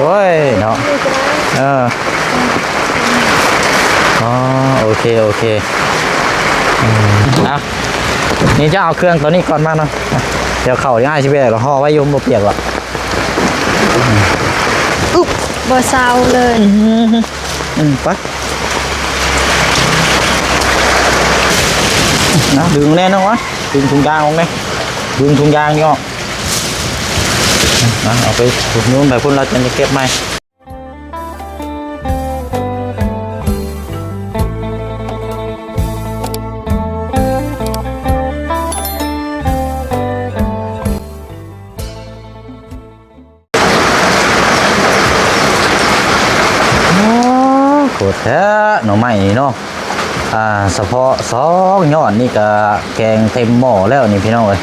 ໂອ້ຍເນາະ ເອີ ອໍ ໂອເຄ ໂອເຄ ອືມ ເອົາ ນີ້ຈະເອົາເຄື່ອງຕົວນີ້ກ່ອນມາເນາະ ດຽວເຂົ້າອ້າຍຊິໄປແລ້ວ ຫໍ່ໄວ້ຢູ່ ບໍ່ປຽກດອກ ອືມ ອຶບ ບໍ່ເຊົາເລີຍ ອືມ ອືມ ໄປ ນະ ດຶງແນ່ນອນ ດຶງຖົງຢາງອອກແນ່ ດຶງຖົງຢາງນີ້ອອກ ນະ ເອົາໄປໂຍນໄປພຸ້ນ ແລ້ວຈັ່ງຈະເກັບໃໝ່. ໂອ້ ໂຄດແທ້ ໜໍ່ໄມ້ນີ້ເນາະ ອ່າ ສະເພາະສອງຍອດນີ້ກະແກງເຕັມໝໍ້ແລ້ວນີ້ພີ່ນ້ອງເອີຍ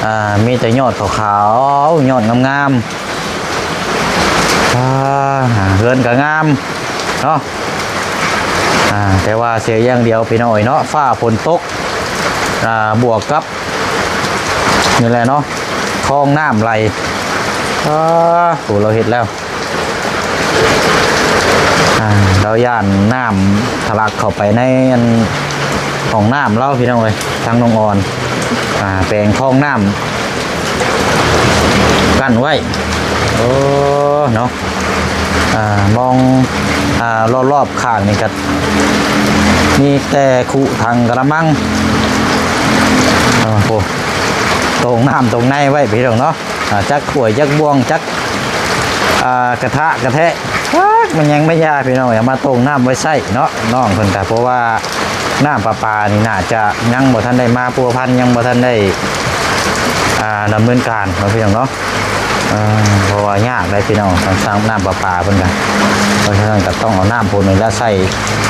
ອ່າ ມີແຕ່ຍອດຂາວໆ ຍອດງາມໆ ອ່າ ເຮືອນກະງາມເນາະ ອ່າ ແຕ່ວ່າເສຍຢ່າງດຽວພີ່ນ້ອງເອີຍເນາະ ຟ້າຝົນຕົກ ອ່າ ບວກກັບ ນີ້ແຫຼະເນາະ ຄອງນ້ຳໄຫຼ ອ່າ ໂອ້ ລາວເຮັດແລ້ວ ອ່າ ລາວຢ້ານນ້ຳທະລັກເຂົ້າໄປໃນອັນຫ້ອງນ້ຳລາວ ພີ່ນ້ອງເອີຍ ທາງນ້ອງອອນ ອ່າ ແປງຄອງນ້ຳກັ້ນໄວ້ ໂອ້ ເນາະ ອ່າ ມອງ ອ່າ ລອບໆຂ້າງນີ້ກະມີແຕ່ຄຸຖັງກະລະມັງ ໂອ້ໂຫ ໂຕ່ງນ້ຳໂຕ່ງໃນໄວ້ພີ່ນ້ອງເນາະ ອ່າ ຈັກຖ້ວຍຈັກບ່ວງຈັກ ອ່າ ກະທະກະແທະ ຈັກແມ່ນຫຍັງແມ່ນຢາພີ່ນ້ອງ ເອົາມາໂຕ່ງນ້ຳໄວ້ໃຊ້ເນາະ ນ້ອງເພິ່ນກະ ເພາະວ່ານ້ຳປະປານີ້ໜ້າຈະຍັງບໍ່ທັນໄດ້ມາພົວພັນ ຍັງບໍ່ທັນໄດ້ ອ່າ ດຳເນີນການເນາະພີ່ນ້ອງເນາະ ເອີ ເພາະວ່າຍາກໄດ໋ພີ່ນ້ອງ ທາງສ້າງນ້ຳປະປາເພິ່ນກະ ເພາະສະນັ້ນກະຕ້ອງເອົານ້ຳໂພນນີ້ລະໃສ່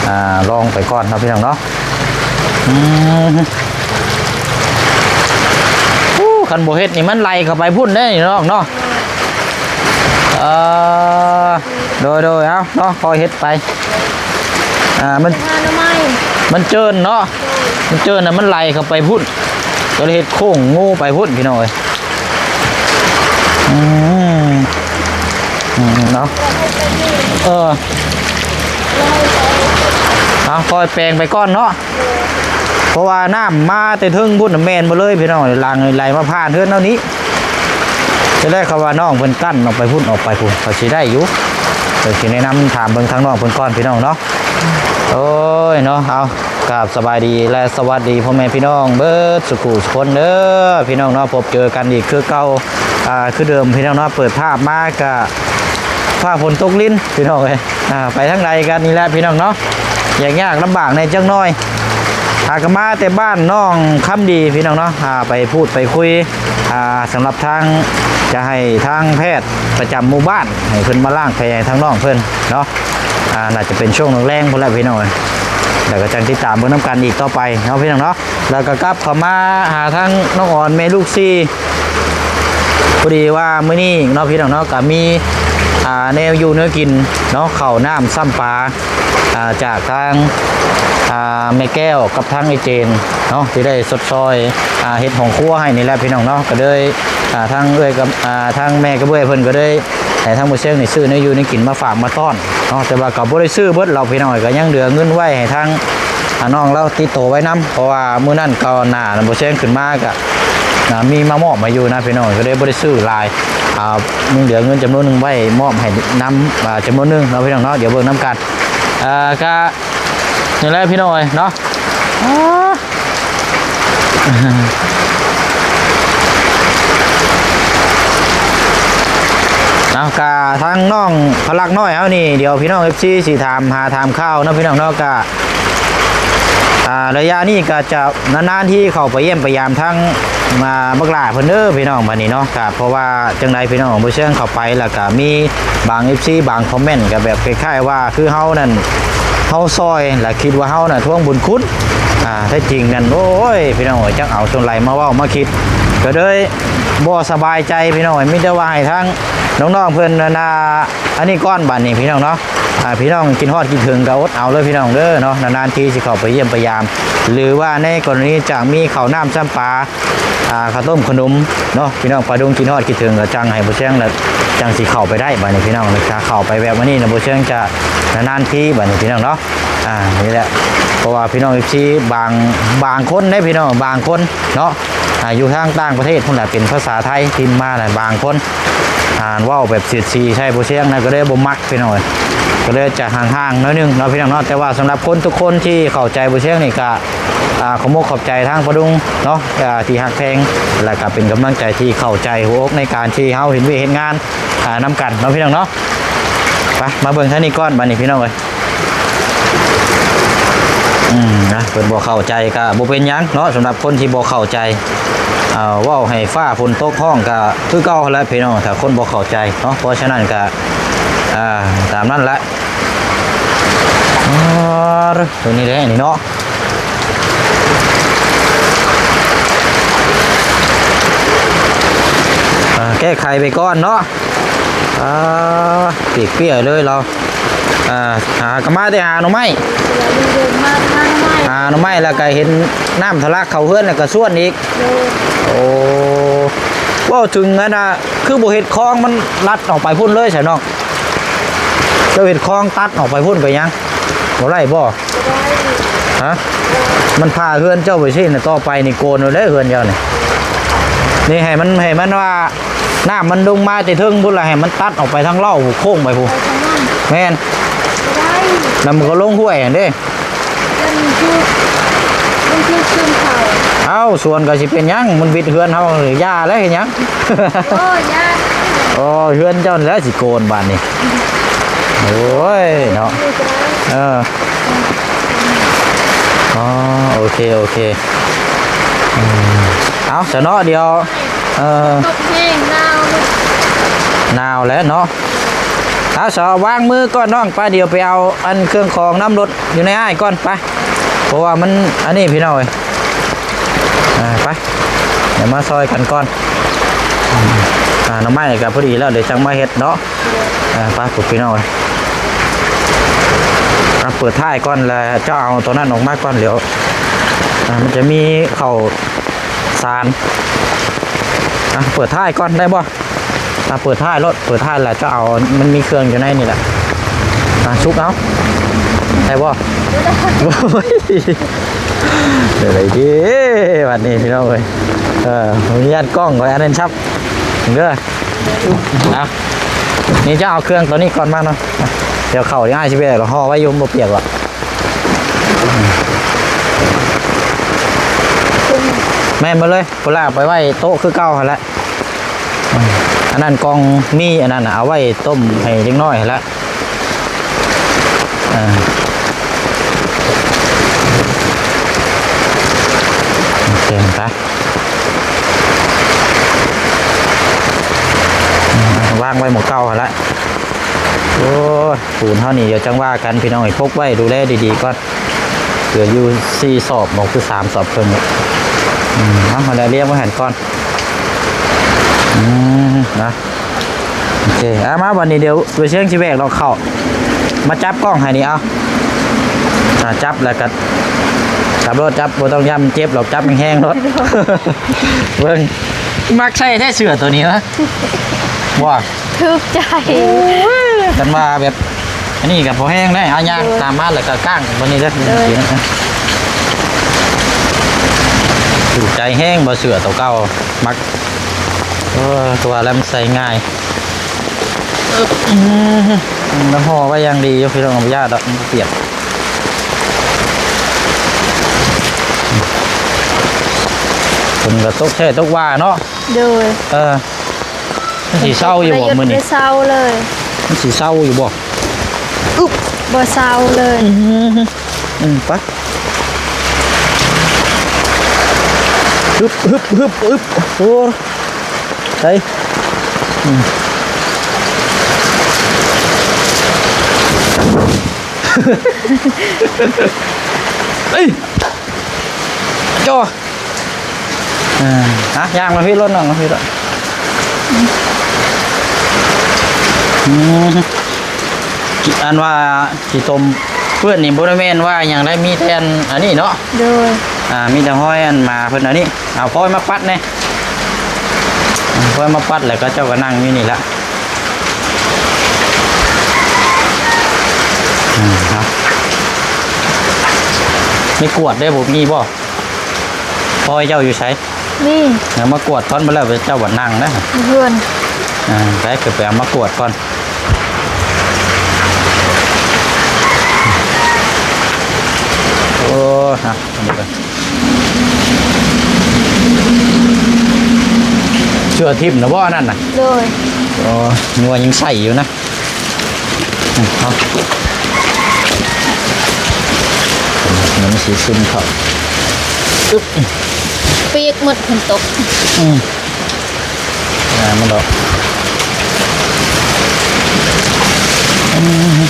ອ່າ ລອງໄປກ່ອນເນາະພີ່ນ້ອງເນາະ ອືມ ໂອ້ ຄັນບໍ່ເຮັດນີ້ມັນໄຫຼເຂົ້າໄປພຸ້ນເດ້ນ້ອງເນາະ ເອີ ໂດຍໆ ເອົາເນາະ ຄ່ອຍເຮັດໄປ ອ່າ ມັນ ຫາໜໍ່ໄມ້ ມັນເຈີນເນາະ ມັນເຈີນນະ ມັນໄຫຼເຂົ້າໄປພຸ້ນ ກໍເລີຍເຮັດໂຄ້ງງູໄປພຸ້ນພີ່ນ້ອງເອີຍ ອືມ ອືມ ເນາະ ເອີ ເອົາ ຄ່ອຍແປງໄປກ່ອນເນາະ ເພາະວ່ານ້ຳມາແຕ່ເທິງພຸ້ນນະ ແມ່ນໝົດເລີຍພີ່ນ້ອງ ຫຼັງໄຫຼມາຜ່ານເຮືອນເຮົານີ້ ແຕ່ແລກເຂົາວ່ານ້ອງເພິ່ນກັ້ນອອກໄປພຸ້ນ ອອກໄປພຸ້ນ ເຂົາຊິໄດ້ຢູ່ ເດີ໋ຍຊິແນະນຳຖາມເບິ່ງທາງນ້ອງເພິ່ນກ່ອນພີ່ນ້ອງເນາະ ໂອ້ຍເນາະ ເອົາ ກາບສະບາຍດີ ແລະ ສະຫວັດດີພໍ່ແມ່ພີ່ນ້ອງເບິດສຸຂູສຸຄົນເດີພີ່ນ້ອງເນາະ ພົບເຈີກັນອີກຄືເກົ່າ ອ່າ ຄືເດີມພີ່ນ້ອງເນາະ ເປີດພາບມາກະ ຟ້າຝົນຕົກລິນພີ່ນ້ອງເອີຍ ອ່າ ໄປທາງໃດກັນນີ້ແຫຼະພີ່ນ້ອງເນາະ ຍາກຍາກລຳບາກແດ່ຈັກໜ້ອຍ ຫາກະມາແຕ່ບ້ານນ້ອງຄຳດີພີ່ນ້ອງເນາະ ອ່າ ໄປພູດໄປຄຸຍ ອ່າ ສຳລັບທາງ ຈະໃຫ້ທາງແພດປະຈຳໝູ່ບ້ານ ໃຫ້ເພິ່ນມາລ້າງແຜໃຫ້ທາງນ້ອງເພິ່ນເນາະ ອ່າ ໜ້າຈະເປັນຊ່ວງແລງໆພຸ້ນແຫຼະພີ່ນ້ອງເອີຍ ແລ້ວກໍຈັ່ງຕິດຕາມເບິ່ງນຳກັນອີກຕໍ່ໄປເນາະພີ່ນ້ອງເນາະ ແລ້ວກໍກັບເຂົ້າມາຫາທາງນ້ອງອອນແມ່ລູກສີ່ ພໍດີວ່າມື້ນີ້ເນາະພີ່ນ້ອງເນາະ ກໍມີ ອ່າ ແນວຢູ່ແນວກິນເນາະ ເຂົ້ານ້ຳຊ້ຳປາ ອ່າ ຈາກທາງ ອ່າ ແມ່ແກ້ວກັບທາງອ້າຍເຈນເນາະ ທີ່ໄດ້ຊົດຊ່ອຍ ອ່າ ເຮັດຫ້ອງຄົວໃຫ້ນີ້ແຫຼະພີ່ນ້ອງເນາະ ກໍເລີຍ ອ່າ ທາງເອື້ອຍກັບ ອ່າ ທາງແມ່ກັບເອື້ອຍເພິ່ນກໍເລີຍ ໃຫ້ທາງບໍ່ເຊີງນີ້ຊື້ແນວຢູ່ແນວກິນມາຝາກມາຕ້ອນເນາະ ແຕ່ວ່າກໍບໍ່ໄດ້ຊື້ເບິດແລ້ວພີ່ນ້ອງ ກໍຍັງເຫຼືອເງິນໄວ້ໃຫ້ທາງ ອ່າ ນ້ອງລາວຕິດໂຕໄວ້ນຳ ເພາະວ່າມື້ນັ້ນກ່ອນໜ້າບໍ່ເຊີງຂຶ້ນມາກໍ ອ່າ ມີມາມອບໃຫ້ຢູ່ນະພີ່ນ້ອງ ກໍເລີຍບໍ່ໄດ້ຊື້ຫຼາຍ ອ່າ ຍັງເຫຼືອເງິນຈຳນວນໜຶ່ງໄວ້ມອບໃຫ້ນຳ ອ່າ ຈຳນວນໜຶ່ງເນາະພີ່ນ້ອງເນາະ ດຽວເບິ່ງນຳກັນ ອ່າ ກະ ນີ້ແຫຼະພີ່ນ້ອງເອີຍເນາະ ເອົາ ກະທາງນ້ອງພະລັກນ້ອຍເຮົານີ້ ດຽວພີ່ນ້ອງເອັຟຊີຊິຖາມຫາຖາມຂ່າວເນາະພີ່ນ້ອງເນາະ ກະ ອ່າ ໄລຍະນີ້ກະຈະນານໆທີເຂົ້າໄປຢ້ຽມໄປຢາມທາງ ອ່າ ບັກຫຼ້າເພິ່ນເດີພີ່ນ້ອງ ບາດນີ້ເນາະ ກະເພາະວ່າຈັ່ງໃດພີ່ນ້ອງ ບໍ່ເຊີງເຂົ້າໄປ ແລ້ວກະມີບາງເອັຟຊີບາງຄອມເມັນ ກະແບບຄ້າຍໆວ່າ ຄືເຮົານັ້ນ ເຮົາຊ່ອຍ ແລະ ຄິດວ່າເຮົານະທວງບຸນຄຸນ ອ່າ ແທ້ຈິງນັ້ນ ໂອ້ຍ ພີ່ນ້ອງເອີຍ ຈັກເອົາສ່ວນໃດມາເວົ້າມາຄິດ ກໍເລີຍບໍ່ສະບາຍໃຈພີ່ນ້ອງເອີຍ ມີແຕ່ວ່າໃຫ້ທາງ ນ້ອງໆເພິ່ນອັນນ່າ ອັນນີ້ກ່ອນບາດນີ້ພີ່ນ້ອງເນາະ. ອ່າ ພີ່ນ້ອງຄິດຮອດຄິດເຖິງກໍອົດເອົາເລີຍພີ່ນ້ອງເດີເນາະ, ນານໆທີຊິເຂົ້າໄປຢ້ຽມໄປຢາມ ຫຼືວ່າໃນກໍລະນີຈາກມີເຂົ້ານ້ຳຊຳປາ ອ່າ ເຂົ້າຕົ້ມຂະໜົມເນາະ ພີ່ນ້ອງ ປາດຸງຄິດຮອດຄິດເຖິງ ກໍຈັ່ງໃຫ້ບໍ່ເຊີງ ແລ້ວຈັ່ງຊິເຂົ້າໄປໄດ້ບາດນີ້ພີ່ນ້ອງ. ຖ້າເຂົ້າໄປແບບອັນນີ້ນະ ບໍ່ເຊີງຈະນານໆທີບາດນີ້ພີ່ນ້ອງເນາະ. ອ່າ ນີ້ແຫຼະ ເພາະວ່າພີ່ນ້ອງເອັຟຊີບາງ ບາງຄົນເດ້ພີ່ນ້ອງ ບາງຄົນເນາະ ອ່າ ຢູ່ທາງຕ່າງປະເທດພຸ້ນລະ ເປັນພາສາໄທພິມມາລະ ບາງຄົນອ່ານເວົ້າແບບສຽດສີໃສ່ບໍ່ຊຽງນະ ກໍເລີຍບໍ່ມັກພີ່ນ້ອງເອີຍ ກໍເລີຍຈະຫ່າງໆໜ້ອຍໜຶ່ງເນາະພີ່ນ້ອງເນາະ. ແຕ່ວ່າສຳລັບຄົນທຸກຄົນທີ່ເຂົ້າໃຈບໍ່ຊຽງນີ້ກະ ອ່າ ຂໍມຸກຂອບໃຈທາງປາດຸງເນາະ ອ່າ ທີ່ຮັກແພງ ແລະກະເປັນກຳລັງໃຈທີ່ເຂົ້າໃຈຫົວອົກໃນການທີ່ເຮົາເຮັດວຽກເຮັດງານ ອ່າ ນຳກັນເນາະພີ່ນ້ອງເນາະ. ໄປ ມາເບິ່ງທາງນີ້ກ່ອນບາດນີ້ພີ່ນ້ອງເອີຍ. ອືມ ນະ ເພິ່ນບໍ່ເຂົ້າໃຈກະບໍ່ເປັນຫຍັງເນາະ ສຳລັບຄົນທີ່ບໍ່ເຂົ້າໃຈ ເອີ ເວົ້າໃຫ້ຟ້າຝົນຕົກຮ້ອງກະຄືເກົ່າຫັ້ນແຫຼະພີ່ນ້ອງ ຖ້າຄົນບໍ່ເຂົ້າໃຈເນາະ. ເພາະສະນັ້ນກະ ອ່າ ຕາມນັ້ນແຫຼະ. ອໍ ຕົວນີ້ແຫຼະນີ້ເນາະ ອ່າ ແກ້ໄຂໄປກ່ອນເນາະ. ອ່າ ປີກເປ້ຍເລີຍລາວ ອ່າ ຫາກໍມາແຕ່ຫາໜໍ່ໄມ້ ມາຫາໜໍ່ໄມ້ ຫາໜໍ່ໄມ້ ແລ້ວກໍເຫັນນ້ຳທະລັກເຂົ້າເຮືອນ ແລ້ວກໍຊວນອີກ. ໂອ້ ເວົ້າເຖິງອັນນ່າ ຄືບໍ່ເຮັດຄອງມັນລັດອອກໄປພຸ້ນເລີຍຊະນ້ອງ ເຈົ້າເຮັດຄອງຕັດອອກໄປພຸ້ນໄປຫຍັງ ບໍ່ໄດ້ບໍ່? ຮະ ມັນພາເຮືອນເຈົ້າໄປຊີ້ນະ ຕໍ່ໄປນີ້ໂກນໂລດເດ້ເຮືອນເຈົ້ານີ້. ນີ້ໃຫ້ມັນ ໃຫ້ມັນວ່າ ນ້ຳມັນລົງມາແຕ່ເທິງພຸ້ນລະ ໃຫ້ມັນຕັດອອກໄປທາງເລົ້າໂຄ້ງໄປພຸ້ນ. ແມ່ນ ມັນກໍລົງຫ້ວຍຫັ້ນເດ້. ມັນຄື ມັນຄືເຄື່ອງເຂົາ. ເອົ້າ ສວນກໍຊິເປັນຫຍັງ ມັນບິດເຮືອນເຮົາ ຢ່າແລ້ວເຮັດຫຍັງ. ໂອ້ ຢ່າ ໂອ້ ເຮືອນເຈົ້ານີ້ແຫຼະຊິໂກນບາດນີ້. ໂອ້ຍເນາະ ເອີ ອໍ ໂອເຄ ໂອເຄ ອືມ ເອົາຊະເນາະ ດຽວ ເອີ ຕົກແຮງ ໜາວ ໜາວແຫຼະເນາະ. ເອົາຊະ ວາງມືກ່ອນນ້ອງ ໄປ ດຽວໄປເອົາອັນເຄື່ອງຂອງນຳລົດຢູ່ໃນອ້າຍກ່ອນ ໄປ ເພາະວ່າມັນອັນນີ້ພີ່ນ້ອງເອີຍ. ອ່າ ໄປ ດຽວມາຊ່ອຍກັນກ່ອນ. ອ່າ ໜໍ່ໄມ້ກໍພໍດີແລ້ວ ດຽວຈັ່ງມາເຮັດເນາະ. ອ່າ ໄປ ພຸ້ນພີ່ນ້ອງເອີຍ ອ່າ ເປີດທ້າຍກ່ອນ ແລ້ວເຈົ້າເອົາຕົວນັ້ນອອກມາກ່ອນ ດຽວ ອ່າ ມັນຈະມີເຂົ້າສານ. ອ່າ ເປີດທ້າຍກ່ອນໄດ້ບໍ່? ອ່າ ເປີດທ້າຍໂລດ ເປີດທ້າຍແລ້ວເຈົ້າເອົາ ມັນມີເຄື່ອງຢູ່ໃນນີ້ແຫຼະ. ອ່າ ຊຸກເອົາ ໄດ້ບໍ່? ໂອ້ຍ ເປັນໄດ໋ເດ້ ບັດນີ້ພີ່ນ້ອງເອີຍ. ເອີ ມີຍາດກ້ອງໄວ້ອັນນັ້ນຊັບເດີ. ເອົາ ນີ້ເຈົ້າເອົາເຄື່ອງຕົວນີ້ກ່ອນມາເນາະ. ດຽວເຂົ້າທີ່ອ້າຍຊິໄປແບກ ຫໍ່ໄວ້ຢູ່ ບໍ່ປຽກດອກ. ແມ່ນໝົດເລີຍ ພຸ້ນລະ ເອົາໄປໄວ້ໂຕະຄືເກົ່າຫັ້ນແຫຼະ. ອັນນັ້ນກ່ອງມີອັນນັ້ນນະ ເອົາໄວ້ຕົ້ມໃຫ້ເດັກນ້ອຍຫັ້ນລະ. ເອີ ໂອເຄ ໄປ ວາງໄວ້ໝ່ອງເກົ່າຫັ້ນລະ. ໂອ້ຍ ປູນເຮົານີ້ ດຽວຈັ່ງວ່າກັນ ພີ່ນ້ອງເອີຍ ປົກໄວ້ ດູແລດີໆກ່ອນ. ເຫຼືອຢູ່ສີ່ສອບບໍ່ ຄືສາມສອບເຄິ່ງ. ອືມ ເອົາ ຫັ້ນແຫຼະ ລຽງໄວ້ຫັ້ນກ່ອນ. ອືມ ນະ ໂອເຄ ເອົາ ມາ ບັດນີ້ດຽວ ເອີ ຊຽງຊິແບກດອກເຂົ້າ ມາຈັບກ້ອງໃຫ້ນີ້ ເອົາ ອ່າ ຈັບແລ້ວກໍ ຈັບໂລດ ຈັບ ບໍ່ຕ້ອງຢ້ານເຈັບດອກ ຈັບແຮງໆໂລດ. ເບິ່ງ ມັກໃສ່ແທ້ເສື້ອໂຕນີ້ນະ ບໍ່ ຖືກໃຈ. ຄັນວ່າແບບ ອັນນີ້ກໍພໍແຮງໄດ້ ເອົາຍ່າງ ໂດຍ ຕາມມາ ແລ້ວກໍກ້າງບັດນີ້ເດີ. ໂດຍ ຖືກໃຈແຮງ ບໍ່ເສື້ອໂຕເກົ່າ ມັກ ເອີ ຄືວ່າແລ້ວມັນໃສ່ງ່າຍ. ອືມ ມັນຫໍ່ໄວ້ຢ່າງດີຢູ່ ພີ່ນ້ອງ ບໍ່ຢ້ານດອກ ມັນບໍ່ປຽກ. ຝົນກໍຕົກແທ້ຕົກວ່າເນາະ. ໂດຍ ເອີ ມັນຊິເຊົາຢູ່ບໍ່ມື້ນີ້? ບໍ່ເຊົາເລີຍ. ມັນຊິເຊົາຢູ່ບໍ່? ອຶບ ບໍ່ເຊົາເລີຍ. ອືມ ອືມ ໄປ ຮຶບ ຮຶບ ຮຶບ ຮຶບ ໂອ້ ໄປ ອືມ ເອີຍ ໂຈ ອ່າ ອ່ະ ຍ່າງມາພີ້ລົດນ້ອງ ມາພີ້ລົດ. ອືມ ອັນວ່າຂີ້ຕົມເປື້ອນນີ້ບໍ່ໄດ້ແມ່ນວ່າຫຍັງໃດ ມີແຕ່ອັນ ອັນນີ້ເນາະ. ໂດຍ ອ່າ ມີແຕ່ຮອຍອັນໝາເພິ່ນອັນນີ້. ເອົາພອຍມາປັດແດ່ ພອຍມາປັດ ແລ້ວກໍເຈົ້າກໍນັ່ງຢູ່ນີ້ລະ. ອືມ ເອົາ ໄມ້ກວາດເດ້ ບໍ່ມີບໍ່? ພອຍເຈົ້າຢູ່ໃສ? ມີ ເອົາມາກວາດກ່ອນ ບໍ່ແລ້ວເຈົ້າບັດນັ່ງນະ ຢູ່ເຮືອນ. ອ່າ ໄປ ໄປເອົາມາກວາດກ່ອນ. ໂອ້ ອ່ະ ອັນນີ້ກ່ອນ ເຊື້ອຖິ້ມນະບໍ່ ອັນນັ້ນນະ? ໂດຍ ໂອ້ ຍັງວ່າຍັງໃສ່ຢູ່ນະ. ອືມ ເອົາ ມັນຊິຊຶມເຂົ້າ. ອຶບ ປຽກໝົດ ຝົນຕົກ. ອືມ ງາມມັນດອກ. ອືມ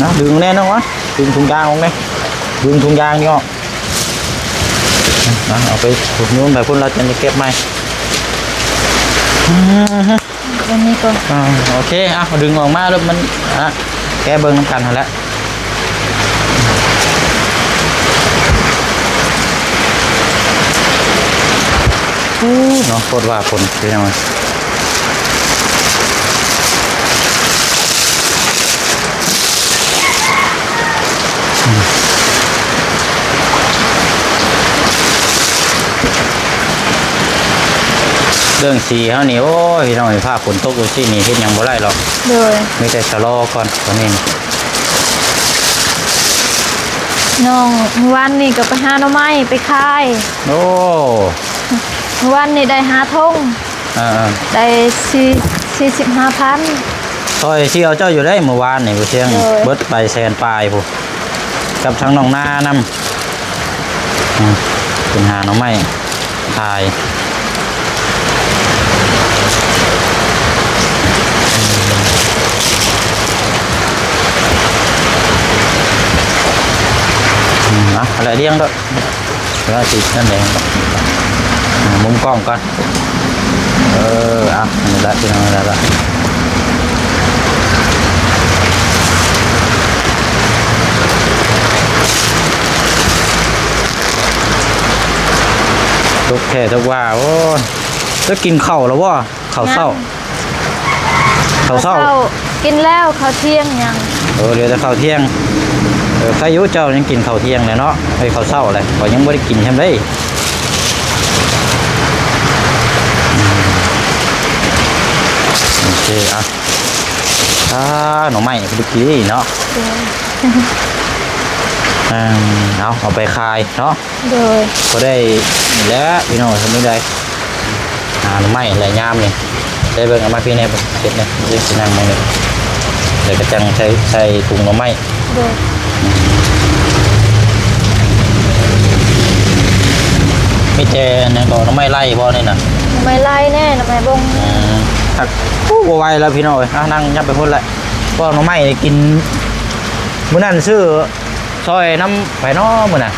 ນະ ດຶງແນ່ນອນວະ ດຶງຖົງຢາງອອກແນ່ ດຶງຖົງຢາງນີ້ອອກ. ນະ ເອົາໄປໂຍນໄປພຸ້ນ ແລ້ວຈັ່ງໄດ້ເກັບໃໝ່. ອືມ ອັນນີ້ກໍ ອ່າ ໂອເຄ ອ່ະ ດຶງອອກມາແລ້ວມັນ ອ່ະ ແກະເບິ່ງນຳກັນຫັ້ນແຫຼະ. ໂອ້ ເນາະ ໂພດວ່າຝົນ ພີ່ນ້ອງ. ເລື່ອງສີເຮົານີ້ ໂອ້ຍ ພີ່ນ້ອງ ຟ້າຝົນຕົກຈັ່ງຊີ້ນີ້ ເຮັດຫຍັງບໍ່ໄດ້ດອກ. ໂດຍ ມີແຕ່ຊະລໍກ່ອນຕອນນີ້. ນ້ອງ ມື້ວານນີ້ກໍໄປຫາໜໍ່ໄມ້ໄປຂາຍ. ໂອ້ ມື້ວານນີ້ໄດ້ຫ້າຖົງ. ອ່າ ໄດ້ສີ່ ສີ່ສິບຫ້າພັນ. ຊ່ອຍຊ່ຽວເຈົ້າຢູ່ໄດ໋ມື້ວານນີ້ ບໍ່ທ່ຽງ ໂດຍ ເບິດໄປແສນປາຍພຸ້ນ ກັບທັງນ້ອງນານຳ. ອືມ ເພິ່ນຫາໜໍ່ໄມ້ຂາຍ. ອືມ ເອົາ ລະລຽງໂລດ. ແລ້ວຊິນັ້ນແຫຼະ ອ່າ ມຸມກ້ອງກ່ອນ. ເອີ ອ່ະ ນີ້ລະ ພີ່ນ້ອງ ໄດ້ລະ ຕົກແທ້ຕົກວ່າ. ໂອ້ຍ ຈະກິນເຂົ້າແລ້ວບໍ່? ເຂົ້າເຊົ້າ ຍັງ ເຂົ້າເຊົ້າ ເຂົ້າເຊົ້າກິນແລ້ວ ເຂົ້າທ່ຽງຍັງ. ເອີ ເຫຼືອແຕ່ເຂົ້າທ່ຽງ. ເອີ ໃຄຢູ່ເຈົ້າຍັງກິນເຂົ້າທ່ຽງແຫຼະເນາະ ເອີ ເຂົ້າເຊົ້າແຫຼະ ຂ້ອຍຍັງບໍ່ໄດ້ກິນຊ້ຳເດ້. ໂອເຄ ອ່ະ ອ່າ ໜໍ່ໄມ້ພໍດີເນາະ. ໂດຍ ເອີ ເອົາ ເອົາໄປຂາຍເນາະ. ໂດຍ ພໍໄດ້ນີ້ແຫຼະພີ່ນ້ອງ ທຳໄດ້ ຫາໜໍ່ໄມ້ແຫຼະຍາມນີ້. ໄດ້ເບິ່ງ ເອົາມາພີ້ແດ່ ເຮັດແດ່ ຊິນັ່ງໝ່ອງນີ້ ແລ້ວກໍຈັ່ງໃສ່ ໃສ່ຖົງໜໍ່ໄມ້. ໂດຍ ອືມ ມີແຕ່ອັນນັ້ນບໍ່ ໜໍ່ໄມ້ໄລ່ບໍ່ນີ້ນະ? ໜໍ່ໄມ້ໄລ່ແດ່ ໜໍ່ໄມ້ບົງ. ອືມ ຄັກ ໂອ້ ບໍ່ໄຫວແລ້ວພີ່ນ້ອງເອີຍ. ອ່ະ ນັ່ງຫຍັບໄປພຸ້ນແຫຼະ ເພາະໜໍ່ໄມ້ນີ້ກິນ ມື້ນັ້ນຊື້ ຊ່ອຍນຳໃຜນໍມື້ນັ້ນ?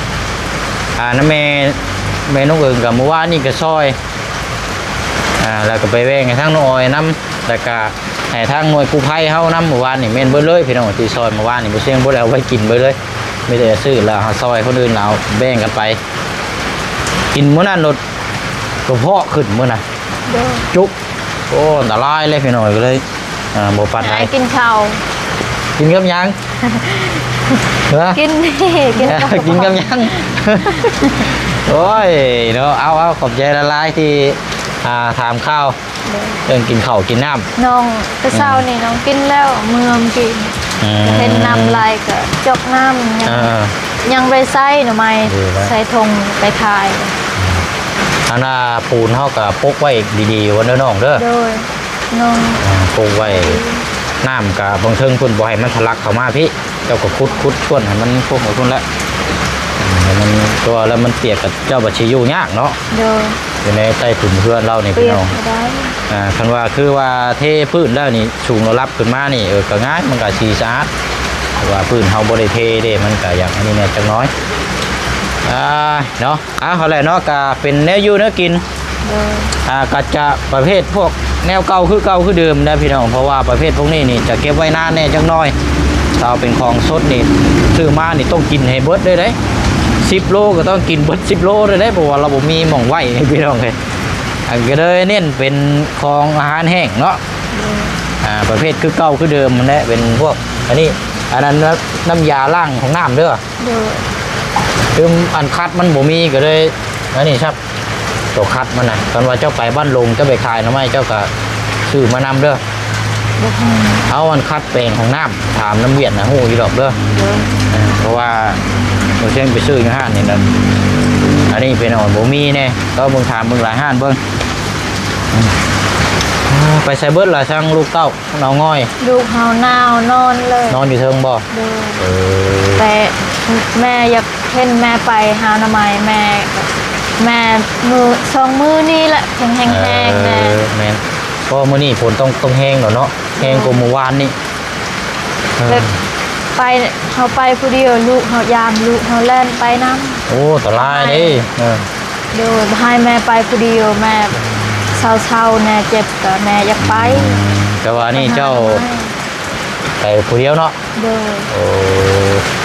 ອ່າ ນຳແມ່ ແມ່ນ້ອງເອີງ ກໍມື້ວານນີ້ກໍຊ່ອຍ ອ່າ ແລ້ວກໍໄປແບ່ງໃຫ້ທາງນ້ອງອອຍນຳ ແລ້ວກໍໃຫ້ທາງໜ່ວຍກູ້ໄພເຮົານຳ. ມື້ວານນີ້ແມ່ນເບິດເລີຍພີ່ນ້ອງ ທີ່ຊ່ອຍມື້ວານນີ້ ບໍ່ຊຽງບໍ່ໄດ້ເອົາໄວ້ກິນເບິດເລີຍ ມີແຕ່ຊື້ແລ້ວເຮົາຊ່ອຍຄົນອື່ນ ແລ້ວເອົາແບ່ງກັນໄປກິນ. ມື້ນັ້ນໂລດກະເພາະຂຶ້ນມື້ນັ້ນ ໂດຍ ຈຸກ ໂອ້ ອັນຕະລາຍເລີຍພີ່ນ້ອງ ກໍເລີຍ ອ່າ ບໍ່ປານໃດ. ອ້າຍກິນເຂົ້າ ກິນກັບຫຍັງ? ຮະ? ກິນ ກິນກັບ ກິນກັບຫຍັງ? ໂອ້ຍເນາະ ເອົາ ເອົາ ຂອບໃຈຫຼາຍໆ ທີ່ ອ່າ ຖາມຂ່າວ ໂດຍ ເລື່ອງກິນເຂົ້າກິນນ້ຳ. ນ້ອງ ແຕ່ເຊົ້ານີ້ ອືມ ນ້ອງກິນແລ້ວ ເມື່ອກີ້ ອືມ ເຫັນນ້ຳໄຫຼກໍຈອກນ້ຳ ຍັງ ອ່າ ຍັງໄດ້ໃສ່ໜໍ່ໄມ້ ດີແລ້ວ ໃສ່ຖົງໄປຂາຍ. ອັນນ່າ ປູນເຮົາກໍປົກໄວ້ດີໆ ວ່າເດີນ້ອງເດີ. ໂດຍ ນ້ອງ ອ່າ ປົກໄວ້ ນ້ຳກະເບື້ອງເທິງພຸ້ນ ບໍ່ໃຫ້ມັນທະລັກເຂົ້າມາພີ້ ເຈົ້າກໍຂຸດ ຂຸດຊ່ວນໃຫ້ມັນພວກໄປພຸ້ນແຫຼະ ໃຫ້ມັນຕົວະ ແລ້ວມັນປຽກ ເຈົ້າບັດຊິຢູ່ຍາກເນາະ. ໂດຍ ຢູ່ໃນໃຕ້ຖົງເຮືອນລາວນີ້ ປຽກ ພີ່ນ້ອງ ບໍ່ໄດ້ ອ່າ ຄັນວ່າຄືວ່າເທພື້ນແລ້ວນີ້ ສູງລະດັບຂຶ້ນມານີ້ ເອີ ກໍງ່າຍ ມັນກໍຊິສະອາດ ເພາະວ່າພື້ນເຮົາບໍ່ໄດ້ເທເດ້ ມັນກໍຢາກອັນນີ້ແດ່ຈັກໜ້ອຍ ອ່າ ເນາະ. ອ່າ ເອົາແຫຼະເນາະ ກະເປັນແນວຢູ່ແນວກິນ ໂດຍ ອ່າ ກະຈະປະເພດພວກ ແນວເກົ່າຄືເກົ່າຄືເດີມນະພີ່ນ້ອງ ເພາະວ່າປະເພດພວກນີ້ນີ້ຈະເກັບໄວ້ນານແດ່ຈັກໜ້ອຍ. ຖ້າເປັນຂອງສົດນີ້ ຊື້ມານີ້ຕ້ອງກິນໃຫ້ເບິດເລີຍເດ້. ສິບໂລກໍຕ້ອງກິນເບິດສິບໂລເລີຍເດ້ ເພາະວ່າລາວບໍ່ມີໝ່ອງໄວ້ພີ່ນ້ອງເອີຍ. ອັນກໍເລີຍເນັ້ນເປັນຂອງອາຫານແຫ້ງເນາະ. ໂດຍ ອ່າ ປະເພດຄືເກົ່າຄືເດີມຫັ້ນແຫຼະ ເປັນພວກອັນນີ້ ອັນນັ້ນນະ ນ້ຳຢາລ້າງຫ້ອງນ້ຳເດີ. ໂດຍ ຄືອັນຂັດມັນບໍ່ມີ ກໍເລີຍອັນນີ້ຊະ ໂຕຂັດມັນນະ. ຄັນວ່າເຈົ້າໄປບ້ານດົງ ເຈົ້າໄປຂາຍໜໍ່ໄມ້ ເຈົ້າກໍຊື້ມານຳເດີ. ບໍ່ຮູ້ ເອົາອັນຂັດແປງຫ້ອງນ້ຳ ຖາມນຳວຽດນະ ຮູ້ຢູ່ດອກເດີ. ໂດຍ ເອີ ເພາະວ່າບໍ່ເຊັ່ນໄປຊື້ຢູ່ຮ້ານນີ້ນະ ອັນນີ້ເພິ່ນເອົາບໍ່ມີແດ່. ກໍເບິ່ງ ຖາມເບິ່ງຫຼາຍຮ້ານເບິ່ງ. ອືມ ໄປໃສເບິດລະ ທັງລູກເຕົ້າ? ເອົາ ງ່ອຍ ລູກເຮົາໜາວນອນເລີຍ. ນອນຢູ່ເທິງບໍ່? ໂດຍ ເອີ ແຕ່ແມ່ຢາກເຫັນແມ່ໄປຫາໜໍ່ໄມ້ ແມ່ ແມ່ມື້ສອງມື້ນີ້ແຫຼະ ແຮງ ແຮງ ແຮງແດ່. ເອີ ແມ່ນ ເພາະມື້ນີ້ຝົນຕ້ອງ ຕ້ອງແຮງແລ້ວເນາະ ແຮງກວ່າມື້ວານນີ້. ເອີ ແບບໄປ ເຮົາໄປຜູ້ດຽວ ລູກເຮົາ ຢ້ານລູກເຮົາແລ່ນໄປນຳ. ໂອ້ ອັນຕະລາຍເດ້. ເອີ ໂດຍ ບໍ່ໃຫ້ແມ່ໄປຜູ້ດຽວ ແມ່ເຊົາໆແດ່ ເຈັບກໍແມ່ຢາກໄປ. ອືມ ແຕ່ວ່ານີ້ເຈົ້າໄປຜູ້ດຽວເນາະ? ໂດຍ ໂອ້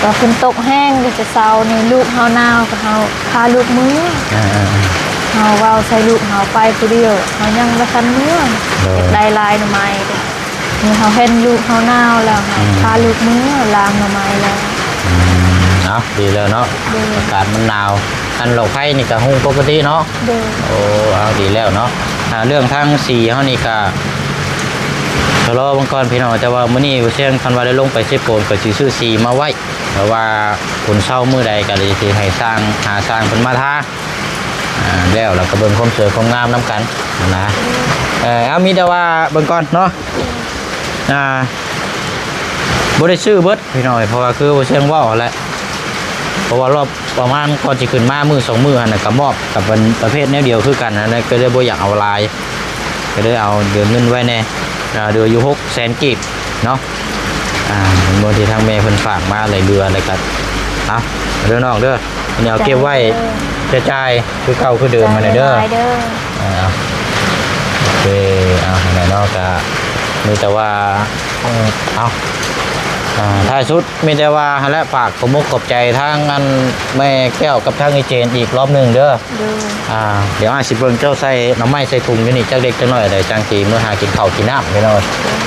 ກໍຝົນຕົກແຮງ ແຕ່ເຊົ້ານີ້ລູກເຮົາໜາວ ກໍເຮົາພາລູກເມືອ. ອ່າໆໆ ເຮົາເວົ້າໃສ່ລູກເຮົາໄປຜູ້ດຽວ ເຮົາຍັງບໍ່ທັນເມືອ. ໂດຍ ຢາກໄດ້ຫຼາຍໜໍ່ໄມ້ເດ້. ນີ້ເຮົາເຫັນລູກເຮົາໜາວແລ້ວ ເຮົາ ອືມ ພາລູກເມືອລ້າງໜໍ່ໄມ້ແລ້ວ. ອືມ ເອົາ ດີແລ້ວເນາະ. ໂດຍ ອາກາດມັນໜາວ ອັນຫຼອກໄຟນີ້ກໍຮຸ່ງປົກກະຕິເນາະ? ໂດຍ ໂອ້ ເອົາ ດີແລ້ວເນາະ. ອ່າ ເລື່ອງທາງສີເຮົານີ້ກໍ ກໍລໍເບິ່ງກ່ອນພີ່ນ້ອງ ແຕ່ວ່າມື້ນີ້ບໍ່ເຊື່ອ ຄັນວ່າໄດ້ລົງໄປເຊໂປນ ກໍຊິຊື້ສີມາໄວ້ ເພາະວ່າຝົນເຊົາມື້ໃດກໍຊິໃຫ້ຊ່າງ ຫາຊ່າງເພິ່ນມາທາ ອ່າ ແລ້ວ ແລ້ວກໍເບິ່ງຄວາມສວຍຄວາມງາມນຳກັນນະ. ເອີ ເອົາ ມີແຕ່ວ່າເບິ່ງກ່ອນເນາະ. ອ່າ ບໍ່ໄດ້ຊື້ເບິດພີ່ນ້ອງ ເພາະວ່າຄືບໍ່ເຊື່ອເວົ້າຫັ້ນແຫຼະ ເພາະວ່າລອບປະມານກ່ອນຊິຂຶ້ນມາມື້ສອງມື້ຫັ້ນນະ ກໍມອບກັບເພິ່ນປະເພດແນວດຽວຄືກັນຫັ້ນນະ ກໍເລີຍບໍ່ຢາກເອົາຫຼາຍ ກໍເລີຍເອົາເຫຼືອເງິນໄວ້ແດ່. ອ່າ ເຫຼືອຢູ່ຫົກແສນກີບເນາະ. ອ່າ ເງິນທີ່ທາງແມ່ເພິ່ນຝາກມາ ແລະ ເຫຼືອ ແລ້ວກໍ ເອົາເດີນ້ອງເດີ ອັນນີ້ເອົາເກັບໄວ້ ເຈົ້າ ໃຊ້ຈ່າຍຄືເກົ່າຄືເດີມຫັ້ນແຫຼະເດີ. ເຈົ້າ ຫຼາຍໆເດີ. ອ່າ ໂອເຄ ເອົາ ຫັ້ນແຫຼະເນາະ ກະມີແຕ່ວ່າ ເອີ ເອົາ ອ່າ ທ້າຍສຸດມີແຕ່ວ່າຫັ້ນແຫຼະ ຝາກຂອບອົກຂອບໃຈທາງອັນແມ່ແກ້ວກັບທາງອີເຈນອີກລອບໜຶ່ງເດີ. ໂດຍ ອ່າ ດຽວອ້າຍຊິເບິ່ງເຈົ້າໃສ່ໜໍ່ໄມ້ໃສ່ຖົງຢູ່ນີ້ຈັກເລັກຈັກນ້ອຍ ແລ້ວຈັ່ງຊິເມືອຫາກິນເຂົ້າກິນນ້ຳພີ່ນ້ອງ.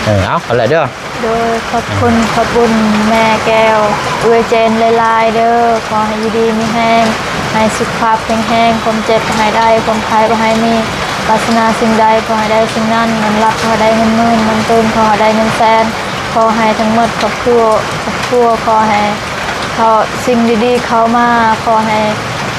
ເອີ ເອົາ ຫັ້ນແຫຼະເດີ. ໂດຍ ຂອບຄຸນຂອບບຸນແມ່ແກ້ວ ເອື້ອຍເຈນຫຼາຍໆເດີ. ຂໍໃຫ້ຢູ່ດີມີແຮງ ໃຫ້ສຸຂະພາບແຂງແຮງ ຄວາມເຈັບບໍ່ໃຫ້ໄດ້ ຄວາມໄຂ້ບໍ່ໃຫ້ມີ ປາດຖະໜາສິ່ງໃດຂໍໃຫ້ໄດ້ສິ່ງນັ້ນ ເງິນລັກຂໍໃຫ້ໄດ້ເງິນໝື່ນ ເງິນຕື້ນຂໍໃຫ້ໄດ້ເງິນແສນ ຂໍໃຫ້ທັງໝົດຄອບຄົວ ຄອບຄົວຂໍໃຫ້ ຂໍສິ່ງດີໆເຂົ້າມາ ຂໍໃຫ້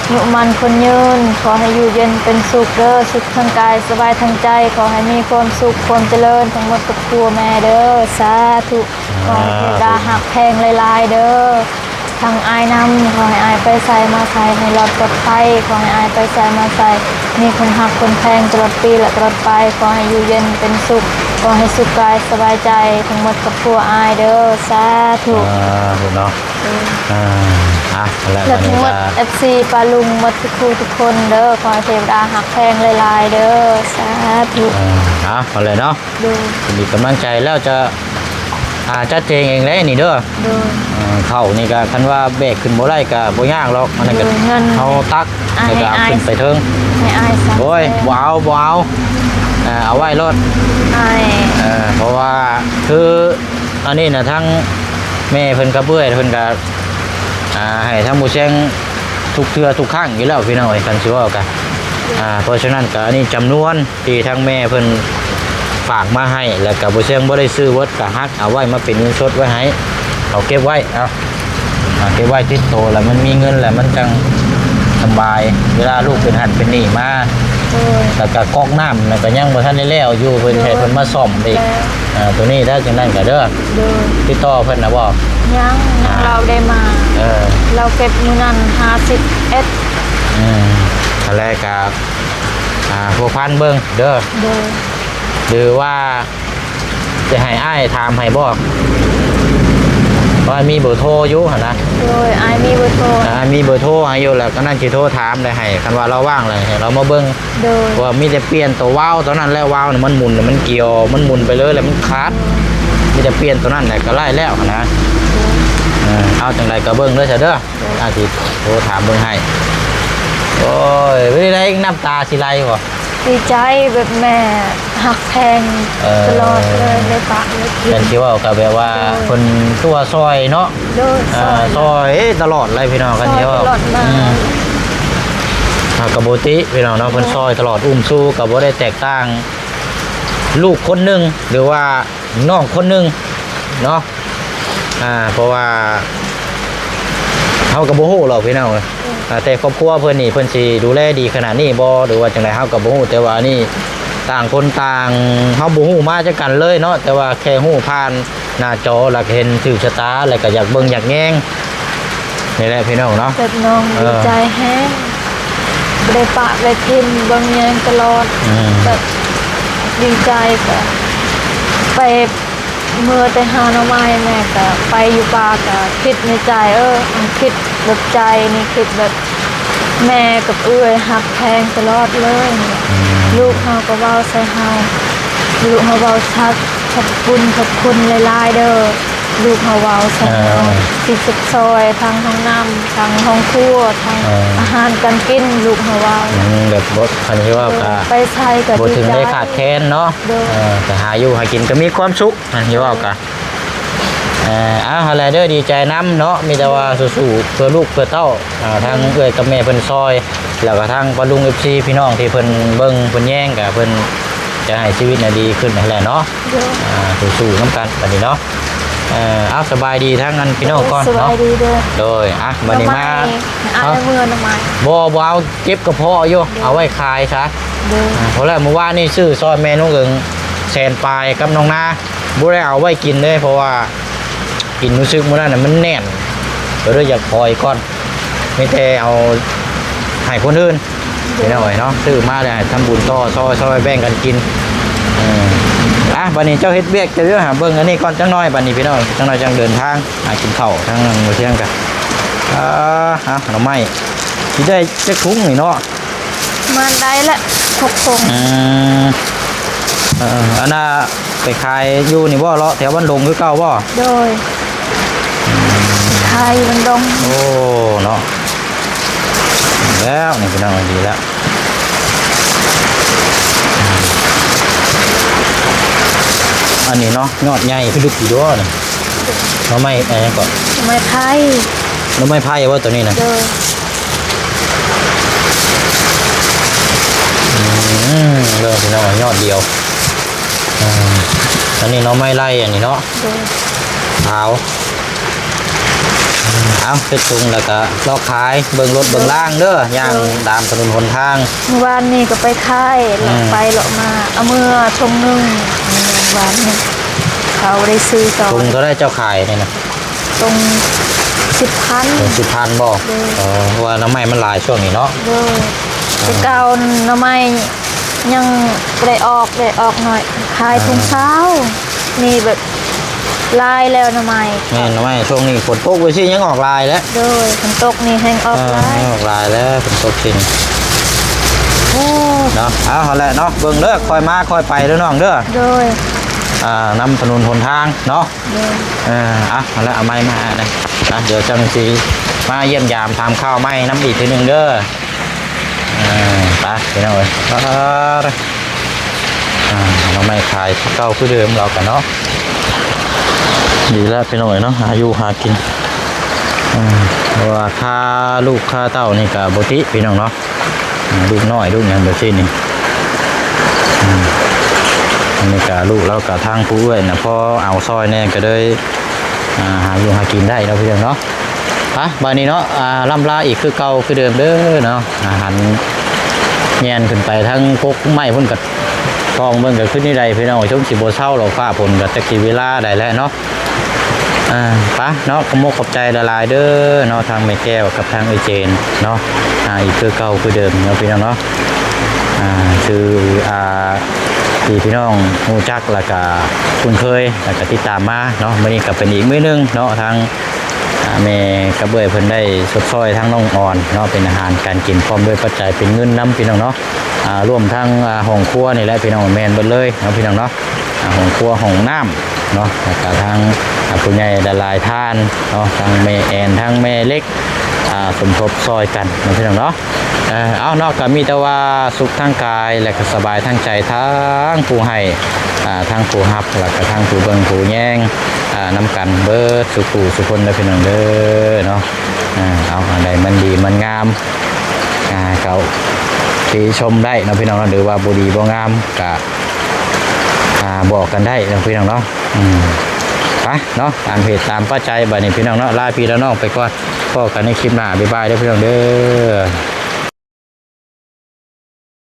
ອາຍຸໝັ້ນຂວັນຍືນ ຂໍໃຫ້ຢູ່ເຢັນເປັນສຸກເດີ ສຸກທາງກາຍສະບາຍທາງໃຈ ຂໍໃຫ້ມີຄວາມສຸກຄວາມຈະເລີນທັງໝົດຄອບຄົວແມ່ເດີ ສາທຸ. ຂໍໃຫ້ເທວດາຮັກແພງຫຼາຍໆເດີ ທັງອ້າຍນຳ ຂໍໃຫ້ອ້າຍໄປໃສມາໃສໃຫ້ລອດປອດໄພ ຂໍໃຫ້ອ້າຍໄປໃສມາໃສມີຄົນຮັກຄົນແພງຕະຫຼອດປີ ແລະ ຕະຫຼອດໄປ ຂໍໃຫ້ຢູ່ເຢັນເປັນສຸກ ຂໍໃຫ້ສຸກກາຍສະບາຍໃຈທັງໝົດຄອບຄົວອ້າຍເດີ ສາທຸ. ອ່າ ເນາະ ເອີ ອ່າ ອ່ະ ແລ້ວບັດນີ້ກໍທັງໝົດ ເອັຟຊີ ປ້າລຸງໝົດທຸກຜູ້ທຸກຄົນເດີ ຂໍໃຫ້ເທວດາຮັກແພງຫຼາຍໆເດີ ສາທຸ. ອ່າ ເອົາ ເອົາແຫຼະເນາະ ໂດຍ ເປັນກຳລັງໃຈແລ້ວຈະ ອ່າ ຈັດແຈງເອງແຫຼະນີ້ເດີ ໂດຍ ເອີ ເຂົ້ານີ້ກໍຄັນວ່າແບກຂຶ້ນບໍ່ໄດ້ກໍບໍ່ຍາກດອກ ອັນນັ້ນກໍ ໂດຍ ເງິນ ເຮົາຕັກ ອ່າ ແລ້ວກໍເອົາຂຶ້ນໄປເທິງ ໃຫ້ອ້າຍ ໂອ້ຍ ບໍ່ເອົາ ບໍ່ເອົາ ເອີ ເອົາໄວ້ໂລດ ອ້າຍ ເອີ ເພາະວ່າຄື ອັນນີ້ນະ ທາງແມ່ເພິ່ນກັບເອື້ອຍເພິ່ນກະ ອ່າ ໃຫ້ທາງໝູ່ແຊງທຸກເທື່ອທຸກຄັ້ງຢູ່ແລ້ວພີ່ນ້ອງເອີຍ ຄັນຊິເວົ້າກະ ອ່າ ເພາະສະນັ້ນກະ ອັນນີ້ຈຳນວນທີ່ທາງແມ່ເພິ່ນຝາກມາໃຫ້ ແລ້ວກະໝູ່ແຊງບໍ່ໄດ້ຊື້ເບິດ ກະຫັກເອົາໄວ້ມາເປັນເງິນສົດໄວ້ໃຫ້ ເອົາເກັບໄວ້ ເອົາ ອ່າ ເກັບໄວ້ຕິດໂຕ ແລ້ວມັນມີເງິນ ແລ້ວມັນຈັ່ງສະບາຍ ເວລາລູກເປັນຫັ້ນເປັນນີ້ມາ ໂດຍ ແລ້ວກະກອກນ້ຳນັ້ນກະຍັງບໍ່ທັນໄດ້ແລ້ວຢູ່ ເພິ່ນ ໂດຍ ໃຫ້ເພິ່ນມາສ້ອມອີກ ແລ້ວ ອ່າ ໂຕນີ້ຖ້າຈັ່ງນັ້ນກະເດີ ໂດຍ ຕິດຕໍ່ເພິ່ນນະບໍ່? ຍັງ ຍັງ ອ່າ ລາວໄດ້ມາ ເອີ ລາວເກັບມື້ນັ້ນຫ້າສິບເອັດ ອືມ ຫັ້ນແຫຼະກະ ອ່າ ພົວພັນເບິ່ງເດີ ໂດຍ ຫຼືວ່າ ຈະໃຫ້ອ້າຍຖາມໃຫ້ບໍ່? ວ່າມີເບີໂທຢູ່ຫັ້ນນະ. ໂດຍ ອ້າຍມີເບີໂທ. ອ່າ ອ້າຍມີເບີໂທໃຫ້ຢູ່ ແລ້ວກໍນັ້ນຊິໂທຖາມໄດ້ໃຫ້ ຄັນວ່າລາວວ່າງແລ້ວໃຫ້ລາວມາເບິ່ງ. ໂດຍ ເພາະວ່າມີແຕ່ປ່ຽນໂຕວາວເທົ່ານັ້ນແຫຼະ ວາວນີ້ມັນໝຸນ ມັນກ່ຽວ ມັນໝຸນໄປເລີຍ ແລ້ວມັນຂາດ ມີແຕ່ປ່ຽນໂຕນັ້ນແຫຼະ ກໍໄດ້ແລ້ວຫັ້ນນະ. ໂດຍ ເອີ ເອົາ ຈັ່ງໃດກໍເບິ່ງເດີຊະເດີ. ໂດຍ ອາ ຊິໂທຖາມເບິ່ງໃຫ້. ໂອ້ຍ ເປັນໃດ ນ້ຳຕາຊິໄຫຼບໍ່? ດີໃຈ ແບບແມ່ຮັກແພງ ເອີ ຕະຫຼອດເລີຍ ໄດ້ປະໄດ້ຖິ້ມ. ແມ່ນຊິເວົ້າກໍແບບວ່າ ໂດຍ ເພິ່ນຄືວ່າຊ່ອຍເນາະ. ໂດຍ ອ່າ ຊ່ອຍ ຊ່ອຍຕະຫຼອດເລີຍພີ່ນ້ອງ ຄັນຊິເວົ້າ ຊ່ອຍຕະຫຼອດມາ. ອືມ ເຮົາກໍບໍ່ຕິພີ່ນ້ອງເນາະ ເພິ່ນ ໂດຍ ຊ່ອຍຕະຫຼອດ ອຸ້ມຊູກໍບໍ່ໄດ້ແຕກຕ່າງລູກຄົນໜຶ່ງ ຫຼືວ່າ ນ້ອງຄົນໜຶ່ງເນາະ. ອ່າ ເພາະວ່າເຮົາກໍບໍ່ຮູ້ຫຼອກພີ່ນ້ອງເອີຍ ອືມ ອ່າ ແຕ່ຄອບຄົວເພິ່ນນີ້ ເພິ່ນຊິດູແລດີຂະໜາດນີ້ບໍ່ ຫຼືວ່າຈັ່ງໃດ ເຮົາກໍບໍ່ຮູ້. ແຕ່ວ່າອັນນີ້ຕ່າງຄົນຕ່າງ ເຮົາບໍ່ຮູ້ມາຈາກກັນເລີຍເນາະ ແຕ່ວ່າແຄ່ຮູ້ຜ່ານໜ້າຈໍ ແລ້ວກໍເຫັນຖືກຊະຕາ ແລ້ວກໍຢາກເບິ່ງຢາກແຍງ ນີ້ແຫຼະພີ່ນ້ອງເນາະ. ແບບນ້ອງ ເອີ ດີໃຈແຮງ ບໍ່ໄດ້ປະໄດ້ຖິ້ມ ເບິ່ງແຍງຕະຫຼອດ. ອືມ ແບບດີໃຈ ກໍໄປ ເມືອແຕ່ຫາໜໍ່ໄມ້ ແມ່ກໍໄປຢູ່ປ່າ ກໍຄິດໃນໃຈ ເອີ ຄິດແບບໃຈນີ້ ຄິດແບບແມ່ກັບເອື້ອຍຮັກແພງຕະຫຼອດເລີຍ. ອືມ ລູກເຮົາກໍເວົ້າໃສ່ເຮົາ ລູກເຮົາເວົ້າ ຂອບ ຂອບຄຸນ ຂອບຄຸນຫຼາຍໆເດີ ລູກເຮົາເວົ້າໃສ່ເຮົາ ເອີ ຊິຊອກຊ່ອຍທັງຫ້ອງນ້ຳ ທັງຫ້ອງຄົວ ທັງ ເອີ ອາຫານການກິນ ລູກເຮົາເວົ້າ. ອືມ ແບບບໍ່ ຄັນຊິເວົ້າກໍ ເອີ ໄປໃສກໍບໍ່ເຖິງໄດ້ຂາດແຄນເນາະ. ໂດຍ ເອີ ໄປຫາຢູ່ຫາກິນກໍມີຄວາມສຸກ ຄັນຊິເວົ້າກໍ ເອີ ເອົາ ຫັ້ນແຫຼະເດີ ດີໃຈນຳເນາະ ມີແຕ່ວ່າ ໂດຍ ສູ້ໆ ເພື່ອລູກເພື່ອເຕົ້າ ອ່າ ທາງ ໂດຍ ເອື້ອຍກັບແມ່ເພິ່ນຊ່ອຍ ແລ້ວກໍທາງປ້າລຸງ ເອັຟຊີ ພີ່ນ້ອງທີ່ເພິ່ນເບິ່ງເພິ່ນແຍງ ກໍເພິ່ນຈະໃຫ້ຊີວິດນະດີຂຶ້ນຫັ້ນແຫຼະເນາະ. ໂດຍ ອ່າ ສູ້ໆນຳກັນບັດນີ້ເນາະ. ເອີ ເອົາ ສະບາຍດີທາງອັນພີ່ນ້ອງກ່ອນເນາະ. ໂດຍ ສະບາຍດີເດີ. ໂດຍ ອ່ະ ບັດນີ້ມາ ໜໍ່ໄມ້ ເອົາ ເອົາ ເມື່ອໜໍ່ໄມ້ ບໍ່ ບໍ່ເອົາ ເກັບກະເພາະຢູ່ ໂດຍ ເອົາໄວ້ຂາຍຊະ. ໂດຍ ອ່າ ເພາະແລ້ວມື້ວານນີ້ຊື້ຊ່ອຍແມ່ນ້ອງເອີງແສນປາຍກັບນ້ອງນາ ບໍ່ໄດ້ເອົາໄວ້ກິນເລີຍ ເພາະວ່າກິນມື້ຊຶກມື້ນັ້ນນະມັນແໜ້ນ ກໍເລີຍຢາກພໍອີກກ່ອນ. ມີແຕ່ເອົາໃຫ້ຄົນອື່ນ ໂດຍ ພີ່ນ້ອງເອີຍເນາະ ຊື້ມາແລ້ວໃຫ້ທຳບຸນຕໍ່ ຊ່ອຍ ຊ່ອຍແບ່ງກັນກິນ. ເອີ ອ່ະ ບັດນີ້ເຈົ້າເຮັດວຽກເຈົ້າຢູ່ຫາເບິ່ງອັນນີ້ກ່ອນຈັກໜ້ອຍ ບັດນີ້ພີ່ນ້ອງ ຈັກໜ້ອຍຈັ່ງເດີນທາງຫາກິນເຂົ້າທາງມື້ທ່ຽງກັນ. ອ່າ ເອົາໜໍ່ໄມ້ຊິໄດ້ຈັກຖົງນີ້ເນາະ? ປະມານໄດ້ລະຫົກຖົງ. ອືມ ເອີ ອັນນ່າ ໄປຂາຍຢູ່ນີ້ບໍ່ ເລາະແຖວບ້ານດົງຄືເກົ່າບໍ່? ໂດຍ ຂາຍຢູ່ບ້ານດົງ. ໂອ້ ເນາະ ແລ້ວນີ້ພີ່ນ້ອງ ດີແລ້ວ. ອັນນີ້ເນາະ ຍອດໃຫຍ່ຄືດຸກດີເນາະ. ໜໍ່ໄມ້ອັນຫຍັງເກາະ? ໜໍ່ໄມ້ໄຜ່. ໜໍ່ໄມ້ໄຜ່ບໍ່ໂຕນີ້ນະ? ໂດຍ. ອືມ ເບິ່ງພີ່ນ້ອງ ຍອດດຽວ. ອ່າ ອັນນີ້ໜໍ່ໄມ້ໄລ່ອັນນີ້ເນາະ. ໂດຍ. ຂາວ. ເອົາ ເຮັດທຸງແລ້ວກໍລອກຂາຍ ເບິ່ງລົດເບິ່ງລາງເດີ ໂດຍ ຍ່າງ ໂດຍ ຕາມຖະໜົນຫົນທາງ. ມື້ວານນີ້ກໍໄປຂາຍ ເລາະ ອືມ ໄປເລາະມາ ເອົາເມືອຖົງໜຶ່ງ ວານນີ້ເຂົາໄດ້ຊື້ຕໍ່. ຖົງເທົ່າໃດເຈົ້າຂາຍນີ້ນະ? ຖົງສິບພັນ. ຖົງສິບພັນບໍ່? ໂດຍ. ເອີ ເພາະວ່າໜໍ່ໄມ້ມັນຫຼາຍຊ່ວງນີ້ເນາະ. ໂດຍ. ອ່າ ແຕ່ເກົ່າໜໍ່ໄມ້ຍັງບໍ່ໄດ້ອອກ ໄດ້ອອກໜ້ອຍ ຂາຍຖົງຊາວ. ອ່າ ນີ້ແບບຫຼາຍແລ້ວໜໍ່ໄມ້. ແມ່ນ ໜໍ່ໄມ້ຊ່ວງນີ້ຝົນຕົກໄປຊີ້ຍັງອອກຫຼາຍແຫຼະ. ໂດຍ. ຝົນຕົກນີ້ແຮ່ງອອກຫຼາຍ. ອ່າ ແຮ່ງອອກຫຼາຍແລ້ວ ຝົນຕົກຊີ້. ໂອ້ ເນາະ ເອົາ ຫັ້ນແຫຼະເນາະ ເບິ່ງເດີ ຄ່ອຍມາຄ່ອຍໄປເດີນ້ອງເດີ. ໂດຍ. ອ່າ ນຳຖະໜົນຫົນທາງເນາະ. ໂດຍ. ເອີ ເອົາ ຫັ້ນແຫຼະ ເອົາໄມ້ມາ ອ່າ ດຽວຈັ່ງຊິມາຢ້ຽມຢາມຖາມຂ່າວໃໝ່ນຳອີກເທື່ອໜຶ່ງເດີ. ເອີ ໄປພີ່ນ້ອງເອີຍ ອ່າ ໜໍ່ໄມ້ຂາຍຄືເກົ່າຄືເດີມລາວກະເນາະ. ດີແລ້ວພີ່ນ້ອງເອີຍເນາະ ຫາຢູ່ຫາກິນ. ເອີ ເພາະວ່າຄ່າລູກຄ່າເຕົ້ານີ້ກະບໍ່ຕິພີ່ນ້ອງເນາະ. ອ່າ ລູກນ້ອຍລູກຫຍັງແບບຊີ້ນີ້. ອືມ ອັນນີ້ກະລູກລາວກະທາງຜູ້ເອື້ອຍນະ ພໍເອົາຊ່ອຍແດ່ ກະເລີຍ ອ່າ ຫາຢູ່ຫາກິນໄດ້ເນາະພີ່ນ້ອງເນາະ. ໄປ ບາດນີ້ເນາະ ອ່າ ລ່ຳລາອີກຄືເກົ່າຄືເດີມເດີເນາະ. ອ່າ ຫັນແຍງຂຶ້ນໄປທາງກົກໄມ້ພຸ້ນ ກະສ່ອງເບິ່ງ ກະຄືແນວໃດພີ່ນ້ອງ ຊົງຊິບໍ່ເຊົາດອກ ຟ້າຝົນກະຈັກຊິເວລາໃດແລ້ວເນາະ. ອ່າ ໄປເນາະ ຂອບມຸກຂອບໃຈຫຼາຍໆເດີເນາະ ທາງແມ່ແກ້ວກັບທາງເອື້ອຍເຈນເນາະ. ອ່າ ອີກຄືເກົ່າຄືເດີມເນາະພີ່ນ້ອງເນາະ. ອ່າ ຄື ອ່າ ທີ່ພີ່ນ້ອງຮູ້ຈັກ ແລ້ວກະຄຸ້ນເຄີຍ ແລ້ວກະຕິດຕາມມາເນາະ. ມື້ນີ້ກໍເປັນອີກມື້ໜຶ່ງເນາະ ທາງ ອ່າ ແມ່ກັບເອື້ອຍເພິ່ນໄດ້ຊົດຊ່ອຍທາງນ້ອງອອນເນາະ ເປັນອາຫານການກິນ ພ້ອມດ້ວຍປັດໄຈເປັນເງິນນຳ ພີ່ນ້ອງເນາະ. ອ່າ ລວມທັງ ອ່າ ຫ້ອງຄົວນີ້ແຫຼະ ພີ່ນ້ອງ ແມ່ນເບິດເລີຍເນາະ ພີ່ນ້ອງເນາະ. ອ່າ ຫ້ອງຄົວ ຫ້ອງນ້ຳເນາະ ແລ້ວກະທາງ ອ່າ ຜູ້ໃຫຍ່ຫຼາຍໆທ່ານເນາະ ທັງແມ່ແອນ ທັງແມ່ເລັກ ອ່າ ສົມທົບຊ່ອຍກັນເນາະ ພີ່ນ້ອງເນາະ. ເອີ ເອົາເນາະ ກໍມີແຕ່ວ່າສຸກທາງກາຍ ແລະກໍສະບາຍທາງໃຈ ທັງຜູ້ໃຫ້ ອ່າ ທັງຜູ້ຮັບ ແລະກໍທັງຜູ້ເບິ່ງຜູ້ແຍງ ອ່າ ນຳກັນເບິດສູ່ຜູ້ສູ່ຄົນເດີ ພີ່ນ້ອງເດີເນາະ. ອ່າ ເອົາ ອັນໃດມັນດີມັນງາມ ອ່າ ກໍຕິຊົມໄດ້ເນາະ ພີ່ນ້ອງເນາະ ຫຼືວ່າບໍ່ດີບໍ່ງາມ ກໍ ອ່າ ບອກກັນໄດ້ເນາະ ພີ່ນ້ອງເນາະ. ອືມ ໄປເນາະ ຕາມເຫດຕາມປັດໄຈ ບັດນີ້ ພີ່ນ້ອງເນາະ ລາພີ່ລານ້ອງໄປກ່ອນ ພໍ້ກັນໃນຄລິບໜ້າ ບາຍບາຍເດີ ພີ່ນ້ອງເດີ.